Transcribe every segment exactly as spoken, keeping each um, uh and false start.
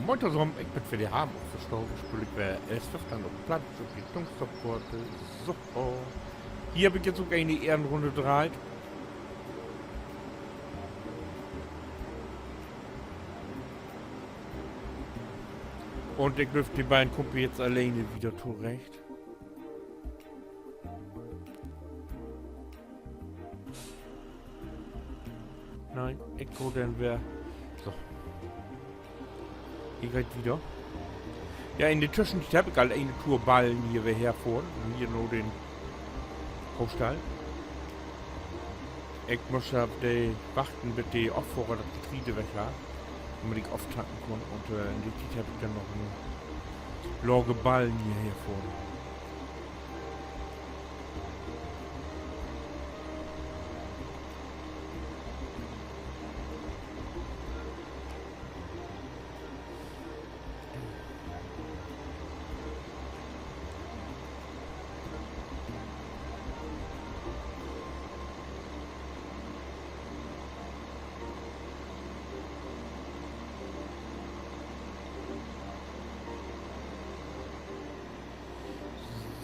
Moin tosamen, ik bün weer de Harm, ok verstahn, speel ik weer L S fief op Platt, op de Tungsterporte. So. Hier heff ik jetzt ok ene Ehrenrunne dreiht. Un ik glööv, de beiden kummt wi jetzt alleen wieder torecht. Nee, ik gah denn weer. So. Hier geiht dat wieder. Ja, in de Tüschentiet heff ik al ene Tour Ballen hier weer herfohren. Un hier na den Koostall. Ik müss ja de wachten, bit de Affohrer dat Getreide weg harr, dormit ik aftanken kunn. Un, äh, in de Tiet heff ik denn noch en Lager Ballen hier herfohren.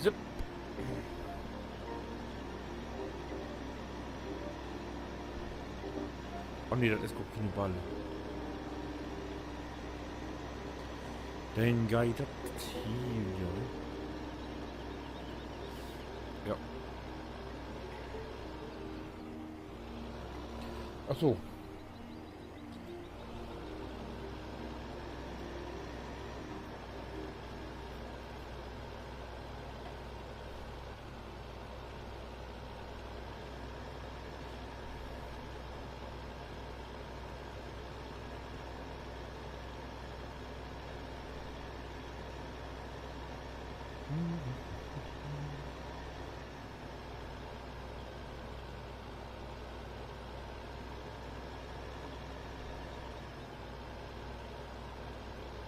Sipp. Oh nee, dat is gor kene Ball. Denn geiht dat hier, ne? Ja. Ach so.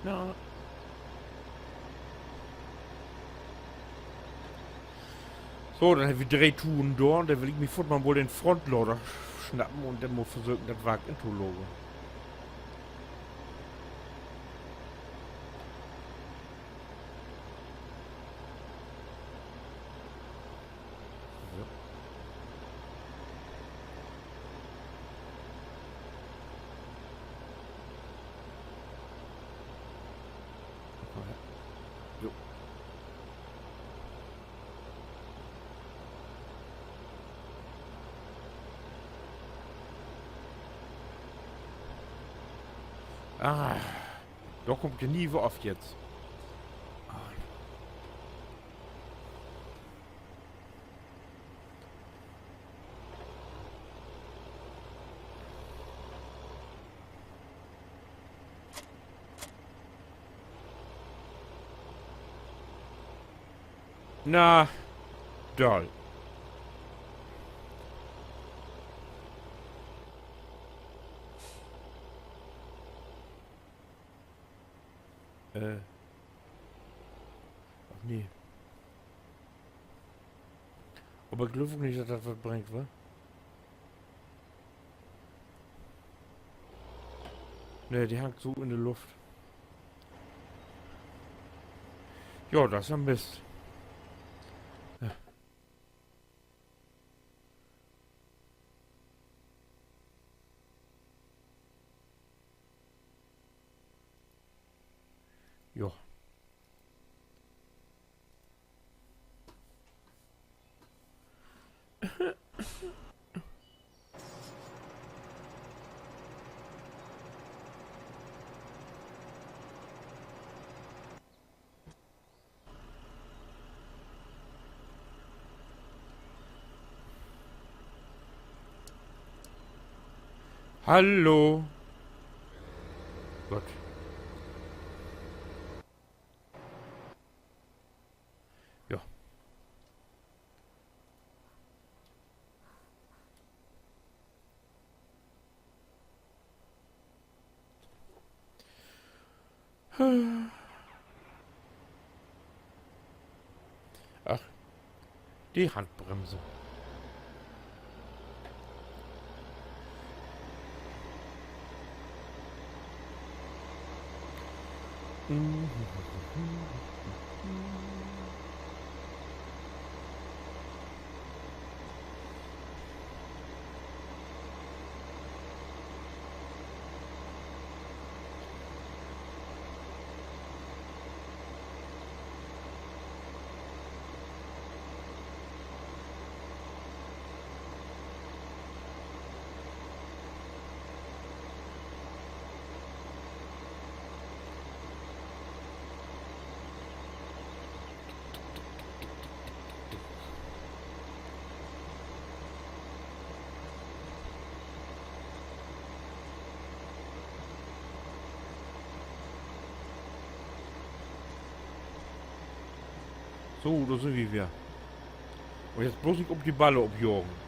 Na. So, denn hebbt wi dree Touren dor. Denn will ik mi foorts mal woll den Frontlader snappen un denn mal versöken, dat Wark intoladen. Ja. Komm her. Jo. Ah, dor kummt de Niewe of jetzt. Ah. Na, doll. Äh. Ach nee. Aver ik glööv ok nich, dat dat wat bringt, wa? Nee, de hangt so in de Luft. Jo, dat is ja Mist. Jo. Hallo. Gott. Jo. Ach, de Handbremse. So, dor sünd wi weer. Un nu bloots nich op de Balle opjagen.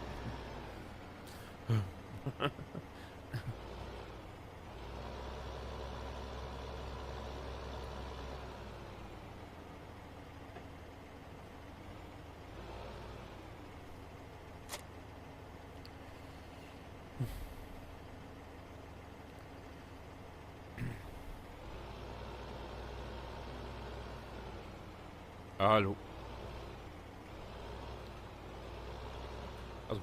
Hallo. Also,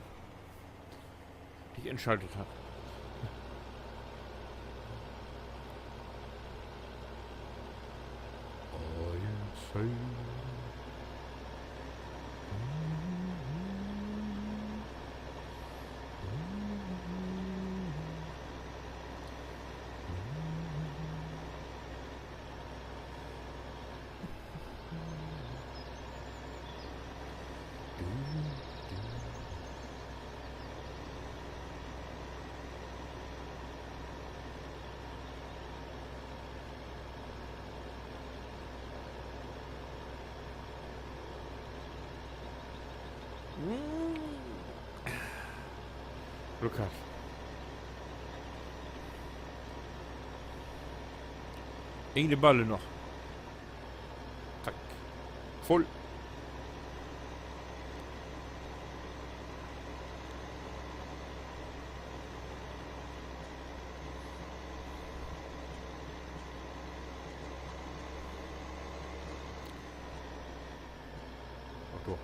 nich inschalt hebb. Glück hatt. Een Balle noch. Zack. Vull. Ach doch.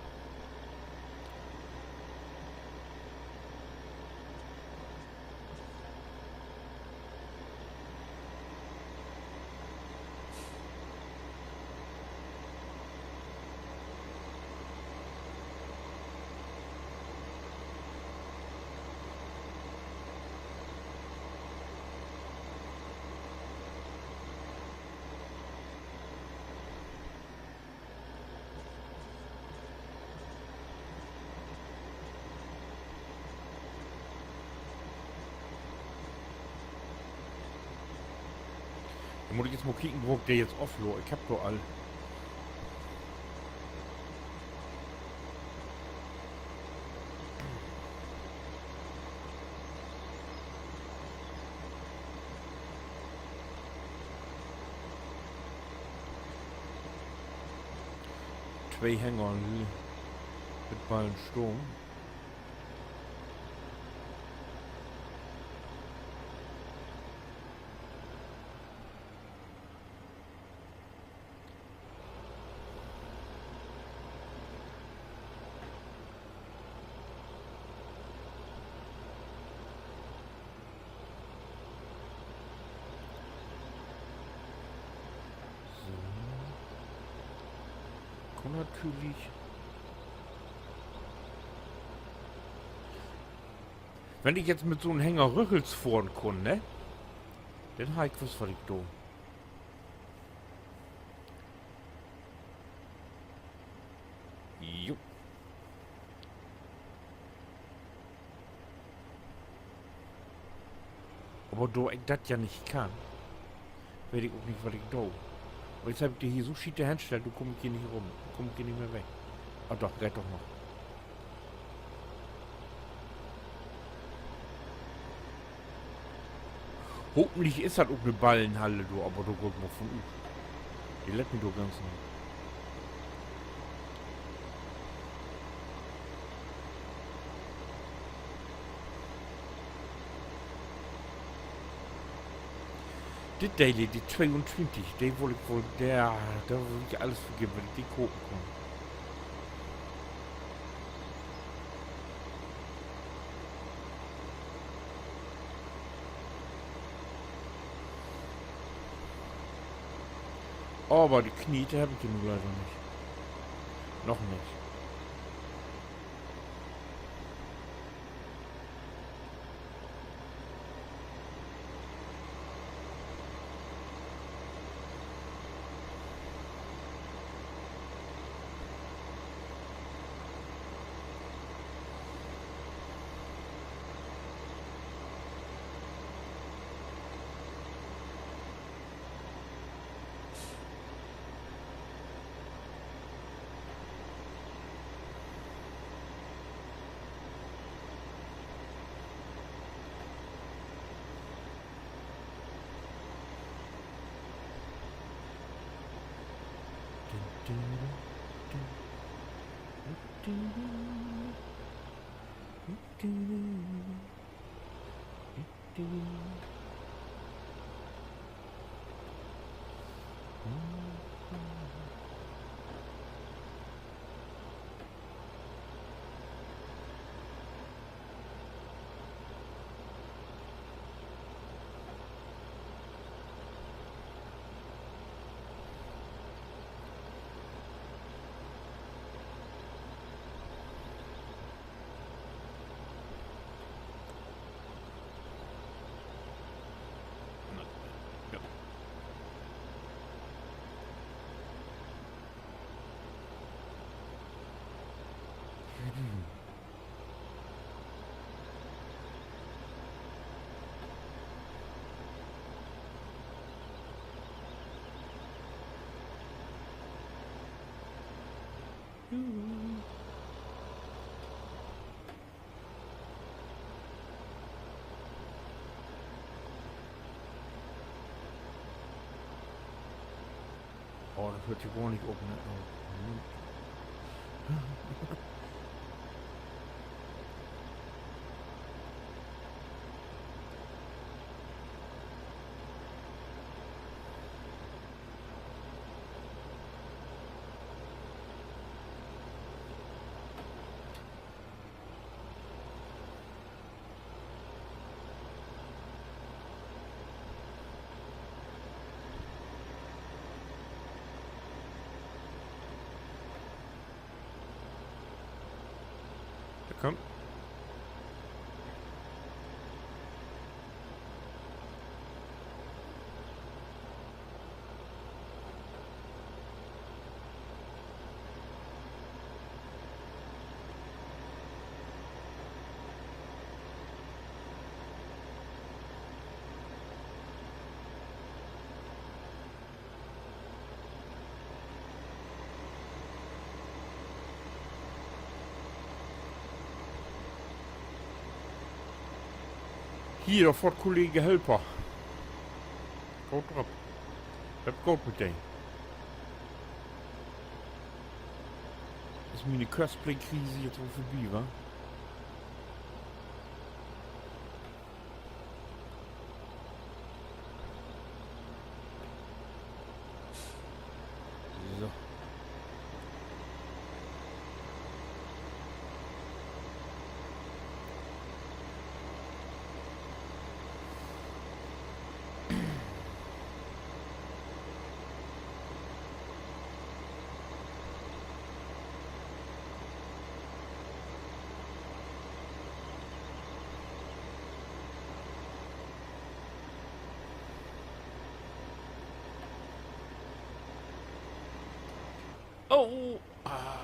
Denn mutt ik nu mal kieken, wo ik de nu aflaat. Ik hebb dor al twee Hänger, nu mit Ballen stahn. So. Kunn natürlich, wenn ik jetzt mit so'n Hänger rüchels fohren kunn, ne? Denn harr ik wüsst, wat ik do. Jo. Aver do ik dat ja nich kann, weet ik ok nich, wat ik do. Un nu hebb ik de hier so schiete henstellt, nu kumm ik hier nich rüm. Nu kumm ik hier nich mehr weg. Ah, doch, geiht doch noch. Hopentlich is dat ok 'ne Ballenhalle, du, aver dor gah ik mal vun ut. De lett mi doch ganz nich. Dit Deel, de tweeuntwintig, de wull ik woll, de, dor wull ik allens för geven, wenn ik de kopen kunn. Aver de Knete heff ik ja nu leider nich. Noch nich. Oh, dat höört ja gor nich op, ne? Oh, Mann. Dor kummt. Hier, dor fohrt Kollege Helper. Goot drop. Hebb goot mit de. Is miene Courseplay-Krise nu woll vörbi, wa? So. Oh, ah.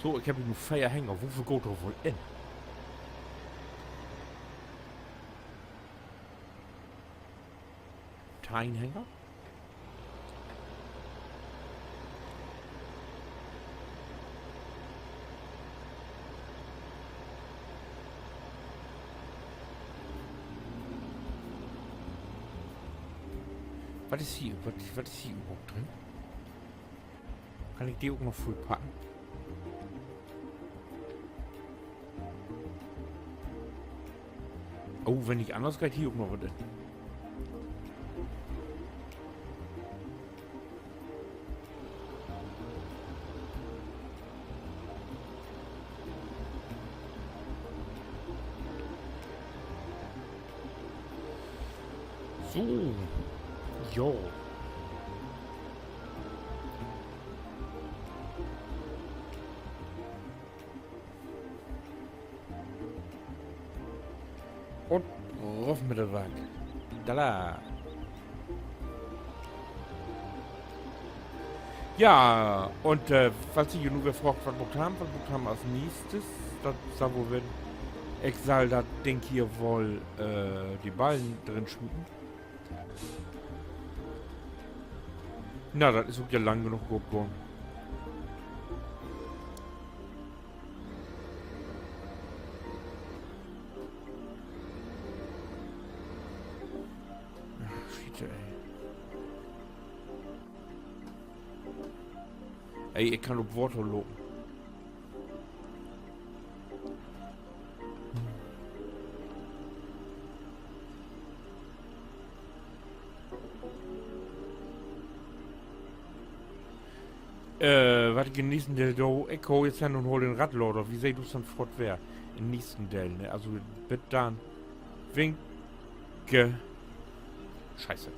So, ik heff nu veer Hänger. Woveel geiht dor woll in? Teihn Hänger? Wat is hier, wat, wat is hier överhaupt drin? Kann ik de ok noch vullpacken? Oh, wenn nich anners geiht hier ok noch wat in. So. Jo. Un ruf mit de Wagen. Dalla. Ja, un, äh, falls ji nu weer fraagt, wat bruukt wi, wat bruukt wi as neegstes, dat sall woll ween, ik sall dat Ding hier woll, äh, de Ballen drin smieten. Na, dat is ok ja lang genoog goot gahn. Ach, Schiete, ey. Ey, ik kann op Water lopen. Äh, wat ik in nächsten Deel do, ik gah jetzt hen un haal den Radlader. Wi seht us denn foorts weer in nächsten Deel, ne? Also, bit denn. Winke. Scheiße.